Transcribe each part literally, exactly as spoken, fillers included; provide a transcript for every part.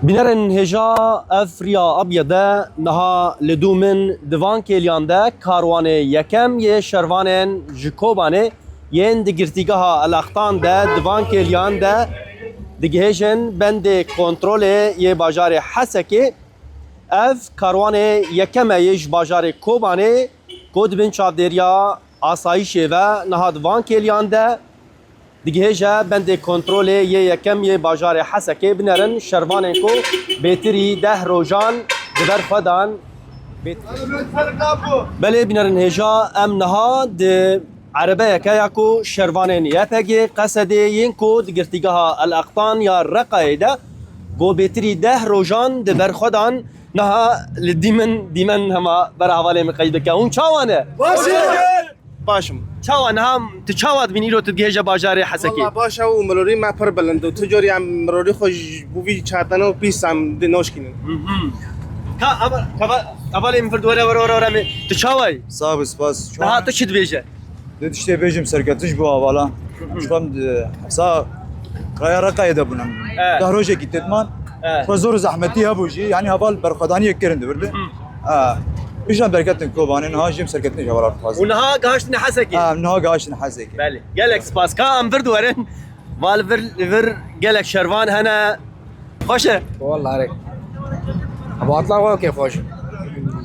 Bînerên hêja, ev riya abiye de niha li dû min di van kêliyan de karwanê yekem yê şervanên ji Kobanê yên di girtîgeha El Aqtan de di van kêliyan de digihêjin bendê kontrolê yê bajarê Hesekê. Ev karwanê yekem e yê ji bajarê Kobanê ku di bin çavdêriya asayîşê ve niha di van kêliyan de digihêje bendê kontrolê yê yekem yê bajarê Hesekê. Binerin şervanên ku bêtirî deh rojan di ber xwe dan. Belê bînerin hêja, em niha di erebeyeke ya ku şervanên Y P G, Qesedê yên ku di girtîgeha El Aqtan ya Reqayê de ku bêtirî deh rojan di ber xwe dan, niha li dî min, dîmen hema bera hevalê min qeyd bike. Hûn çawa ne? Baş e. Baş im. Çawa niha tu çawa dibînî îro tu digihêje bajarê Hesekê? Walla baş e û mirorî me pir bilind û tu carî em mirorî xwe ji bo vî çatene û pîs em dê naşkînin. Mhm. Ka ava, ka va, hevalê min vir were, were, were, were, me. Tu çawa yî? Sağ ol, spas. Niha tu çi dibêje? Dê tiştê bêjim serkeftin ji bo hevala. Ji xwe em di hepsa raya Reqayê de bûn em. Evet. Deh rojekî têt man. Evet. Xwe zor û zehmetî hebû jî, yanî heval berxwedaniyek kirin di vir de. Hı. Ha. Îjan derketin Kobanê, niha jî em serketin ji hevala dixwazin. Û niha gihiştine Hesekê? Ha, niha gihiştine Hesekê. Belê. Gelek spas. Ka em vir diwerin. Val vir, vir gelek şervan hene. Xweş e? Wallahî. Hebatla xwe kê xweş.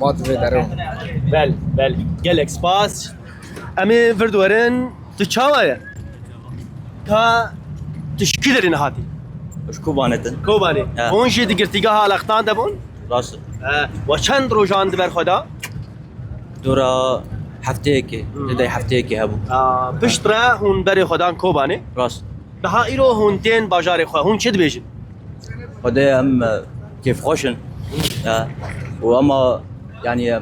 Bat vê derê. Bel, bel. Gelek spas. Em ê vir diwerin. Tu çawa ye? Ka tu ji kî derê nehatî? Ji Kobanê te. Kobanê. He. Hûn jî di girtîgeha El Aqtan de bûn? Rast e. He. We çend rojan di ber xwe da? Dora hefteyekê, Hmm. Didey hefteyekê hebû. A, pişt re hûn berê xwe dan Kobanê? Rast. Daha îro hûn tên bajarê xwe, hûn çi dibêjin? Xwedê em, e, kêfxweş in. Ya. Û ema, yanî, e,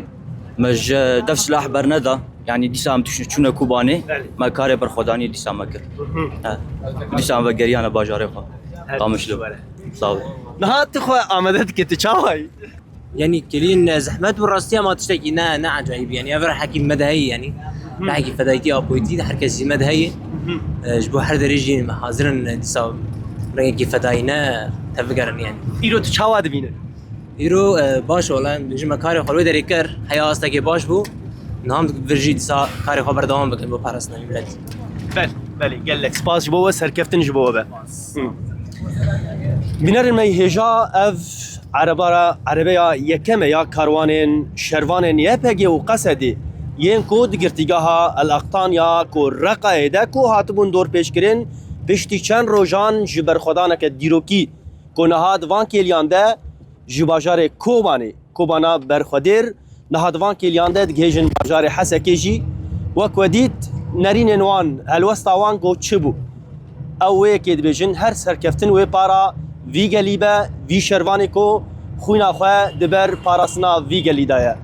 me ji def silah berneda. Yanî dîsa em tişt çûne Kobanê, Belê. Me karê berxwedaniyê dîsa me kir. Hı hı. Ha. Dîsa em vegeriyane bajarê xwe. Her Qamişlo. Sağ ol. Niha tu xwe amade dike, tu çawa yî? Yanî kilîn, e, zehmet bû, rastî, ema tiştekî ne, ne ecayîb, yanî ev rehekî me de heye, yanî Hı. Rehekî fedayîtî, apoyîtî her kesî me de heye. Hı. E, ji bo her derê jî me hazir in, e, dîsa rengekî fedayî ne tev bigerin, yanî. Îro tu çawa dibîne? Îro, e, baş, wala, ji me karê xwe wê derê kir, heya astekê baş bû. Niha em vir jî dîsa karê xwe berdewam bikin bo parastina milet. Bel, belê, gelek spas ji bo we, serkeftin ji bo we be. Hı. Bînerên me hêja, ev erebara, erebeya yekem e ya karwanên şervanên Y P G û Qesedê yên ku di girtîgeha El Aqtan ya ku Reqayê de ku hatibûn dorpêçkirin, piştî çend rojan ji berxwedaneke dîrokî ku niha di van kêliyan de ji bajarê Kobanê, Kobana Berxwedêr, niha di van kêliyan de digihêjin bajarê Hesekê jî. Wek we dît, nerînên wan, helwesta wan ku çi bû? Ew wê yekê dibêjin, her serkeftin wê para vî gelî be, vî şervanê ku xwîna xwe di ber parastina vî gelî de ye.